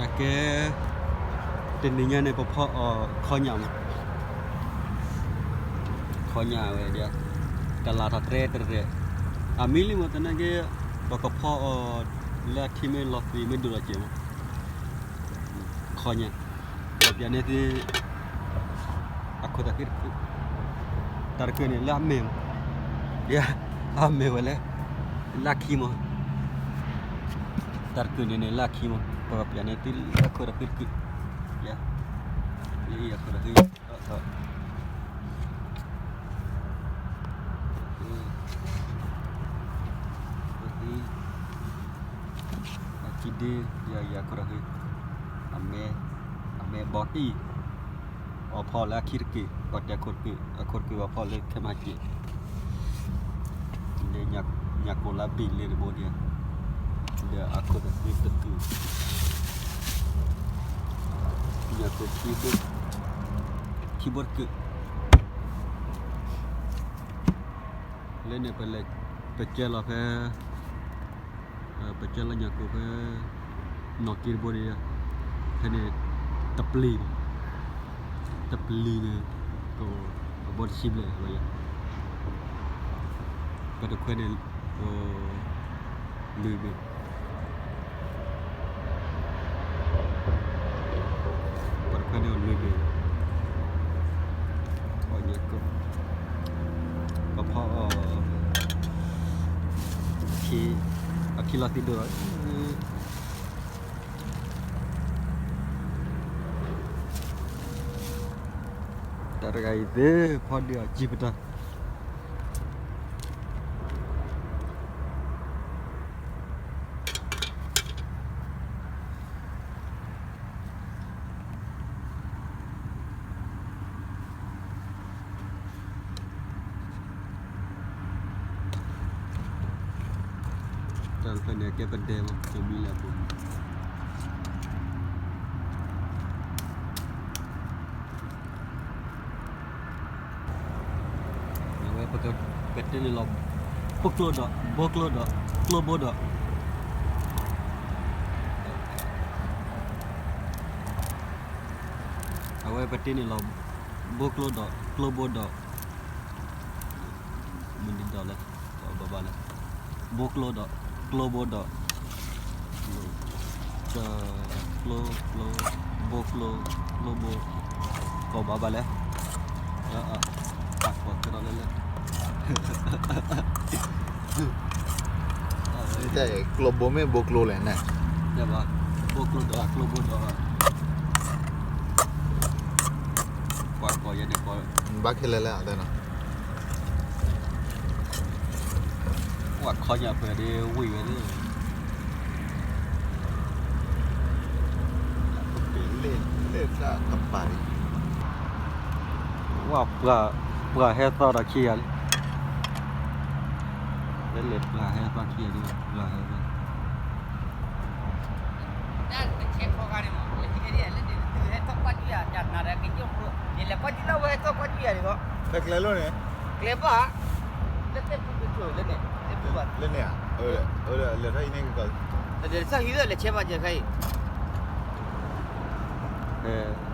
အကဲ, တနံၤညါန့ၣ် ပဖီၣ်အီၤခီညၣ်မး, ခီညၣ်ဝဲဒၣ်, ကလၤထီၣ်တရဲတရဲ, အမံလံမး သနာ်က့, ပကဖီၣ်အီၤလၢအထံမ့ၢ်လီၤသံးမ့ၢ်ဒိၣ်လီၤစဲးမး, ခီညၣ်, ပပျးန့ၢ်သု အခိၣ်သးဃံတကုာ်, တၢ်တကုာ်န့ၣ်လၢအမဲာ်မး, ယ, အမဲာ်ဝဲလဲၣ်, လၢခံမး, တၢ်တကုာ်န့ၣ်န့ၣ်လၢခံမး, ပပျးန့ၢ်သုလၢအခိၣ်သးဃံတကုာ်, ယ, လၢအံၤအခိၣ်သးဃံ, အခံဒ့, ယၤယၤခိၣ်သးဃံ, အမဲ, အမဲဘီတံၢ်, ပှၤဖီၣ်လၢအခံတကုာ်, ပှၤတဲခိၣ်တကုာ်, အခိၣ်တကုာ်ပှၤဖီၣ်လၢခဲမးက့ၤ, လၢညၣ်ကိၣ်လၢဘ့ၣ်လၢတဘိဒံး, ဒီးအခိၣ်သးဃံတကုာ်, ညၣ်ကိၣ်ခံဘိ, ခံဘိတကုာ် လၢန့ၣ် ပလဲၤ, ပကဲလီၤဖဲ, ပကဲလီၤညၣ်ကိၣ်ဖဲ, နီၢ်က့တဘိဒံး, ဖဲန့ၣ်, တပျံၤန့ၣ်, တပျံၤန့ၣ်, အဘိတဆံဘျဲၣ်လီၤ, ပတခွဲန့ၣ်, လွံၢ်ဘ့ၣ် ပတခွဲန့ၣ်အီၤလွံၢ်ဘ့ၣ်, ပှၤညၣ်ကိၣ်, ပဖီၣ်အီၤ, အခံလီၤသံးဒိၣ်လီၤ, တၢ်တဂၤအံၤသ့ၣ်ဖီဒံးအီၤကံပတၢ် တၢ်တဖျၢၣ်န့ၣ် ကဲပဒဲမး ကမံလၢအပူၤ အဝဲပကပတဲန့ၣ်လီၤ ဘိကျိဒီး ဘိကျိဒီး ကျိဘိဒီး အဝဲပတဲန့ၣ်လီၤ ဘိကျိဒီး ကျိဘိဒီး မုၢ်နံၤဒီးလၢ ဘၣ်ဘၣ်လၢ ဘိကျိဒီး ကျိဘိဒီး ကျိ ကျိ ဘိကျိ ကျိဘိ ကိးဘၣ်ဘၣ်လဲၣ် ပာ်ကွၢ်ကဒီးလၢလၢ ကျိဘိမ့ၢ်ဘိကျိလဲၣ်န့ၣ် ဘိကျိဒီးကျိဘိဒီး ကွၢ်ကီးယဲန့ၣ်ကီး ဘၣ်ခဲလၢာ်လၢအသးနီၤ ကွၢ်ခီညၣ်ပှဲၤဒ်ဝံၣ်ဝဲန့ၣ် လၢတၢ်ကပၤလံ ဝဲ ပှၤဟဲသီဒီးခံဂၤလံ လၢလဲၤပှၤဟဲသီခံဂၤလံ ပှၤဟဲသီ တၢ်တဆဲးဖိဂၤန့ၣ်မး လၢဟံၣ်န့ၣ်ဒ်လဲၣ်န့ၣ် ဟဲထီၣ်ကွၢ်ဒံးယၤ ယၤနၤဒီးကညိၣ်ဖိ ယလဲၤကွၢ်ဒံးလၢဝဲဟဲထီၣ်ကွၢ်ဒံးယၤန့ၣ်ဂီၢ် ကျဲၤလီၤန့ၣ် ကျဲၤဘၣ် လၢတဲပူၤကဆိးလၢန့ၣ် တဲပူၤဘၣ် လၢန့ၣ်ဧါ လဲၤထီၣ်ဟံၣ်န့ၣ်ကီး လဲၤထီၣ်ဟံၣ်ဒီးလဲၤဆဲးဘၣ်ကဲခါအံၤ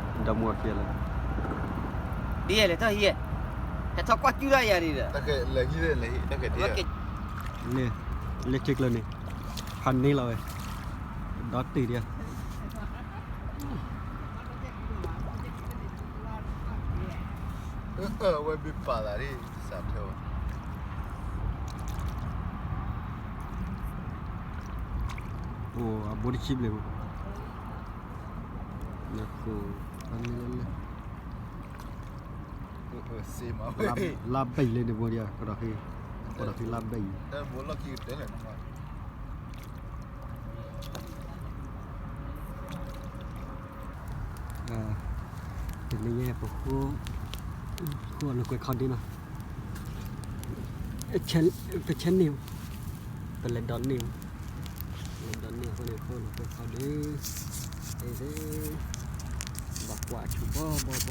ဒီမါဝၤခံဂၤလၢ ဒ်ယဲလဲၤထီၣ်ဟံၣ်ဧါ ဟဲထီၣ်ကွၢ်ကၠူဒၣ်ယၤန့ၣ်ဒီး လဲၤထီၣ်ဟံၣ် လဲၤထံကျၢၤန့ၣ် ဖးန့ၢ်လီၤဝဲ ဒီတံၢ်ဒံး အဝဲဘၣ်ပာ်သးဒ်စးထီၣ် အိၣ်အဘိတဆံဘျဲၣ် နကိး ဖးန့ၢ်လၢလၢ လါဘဲၣ်လၢန့ၣ်ဘိဒံး ကဒီးဃ့ ကဒီးဃ့လါဘဲၣ်အံၤ တနံၤညါပဃိ ဃိအနကွဲးခီဒ့နီၤ ပဆဲန့ၢ် ပလဲၤဒိးန့ၢ် လဲၤဒိးန့ၢ်အဃိန့ၣ် ဃိနကွဲးခီဒ့ အ့ၣ် ဘၣ်ကွၢ်ဆူၣ်ဘီဘီဘီ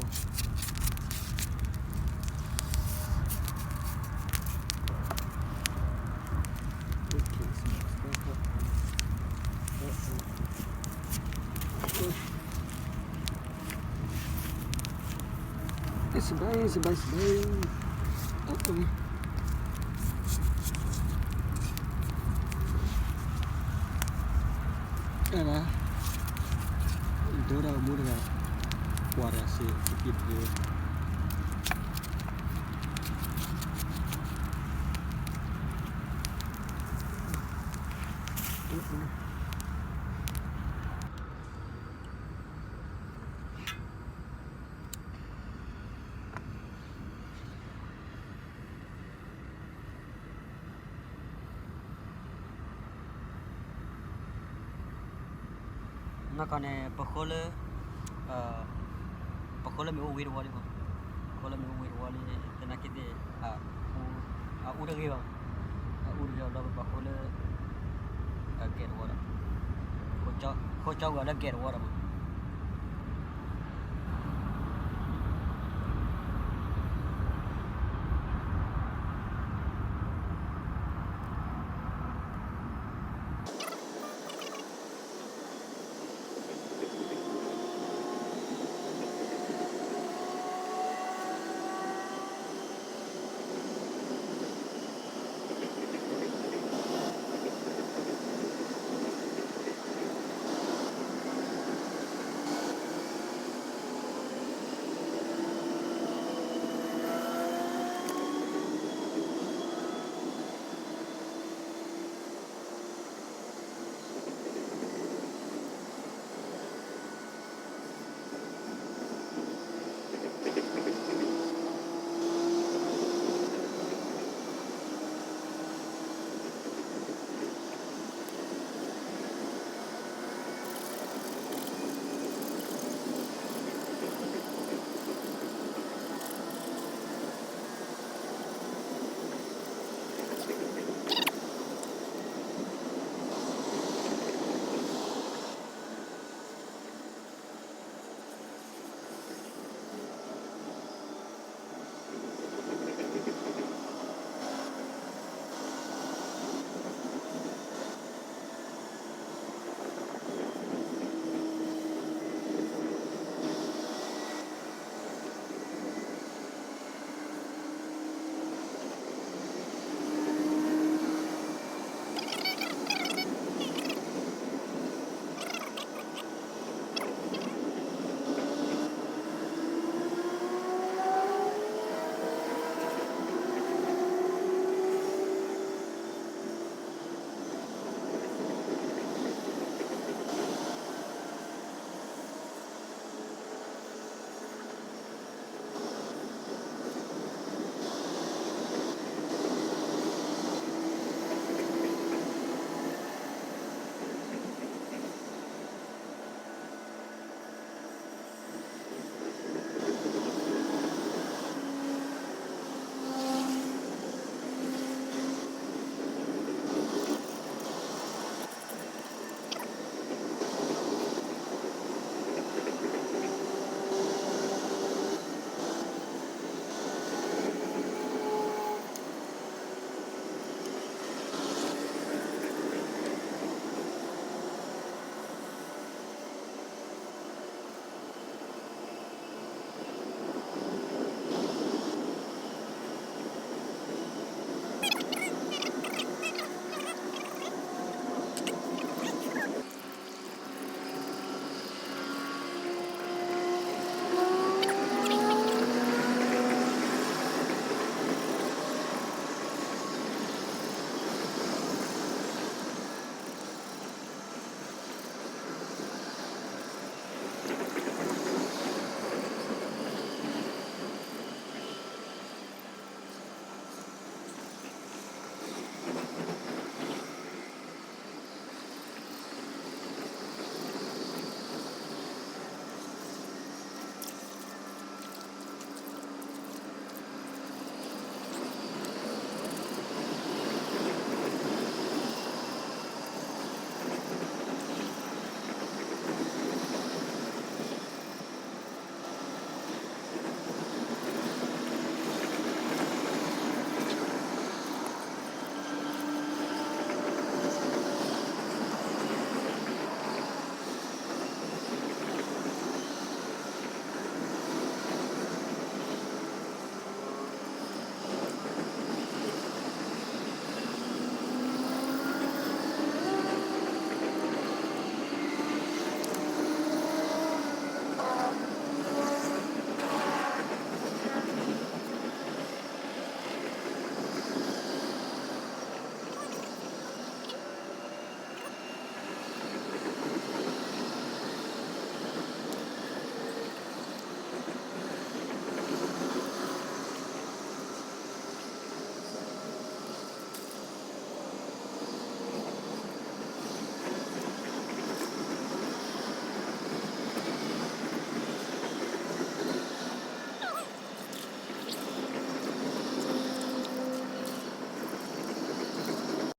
Okay, so that's what happened. Uh-oh. စဘဲ စဘဲ စဘဲ အ အ ဒိၣ်ဒီးမူတဂၤ ကွၢ်တဂၤစ့ၢ်ကီး နီၢ်ကီၢ်န့ၣ် ပဃိလၢ ပဃိလၢမ့ၢ်အိၣ်ဝ့ၤတဝီလံမး, ပဃိလၢမ့ၢ်အိၣ်ဝ့ၤတဝီလံ သနာ်က့သ့ၣ် အအူတဂ့ၤဘၣ်, အအူတဂ့ၤဘၣ်ဘျီ ပပာ်ဃိလၢ ဂဲၤတဝီဒီး, ဃိကၠီဂၤလၢဂဲၤတဝီဒီးမး,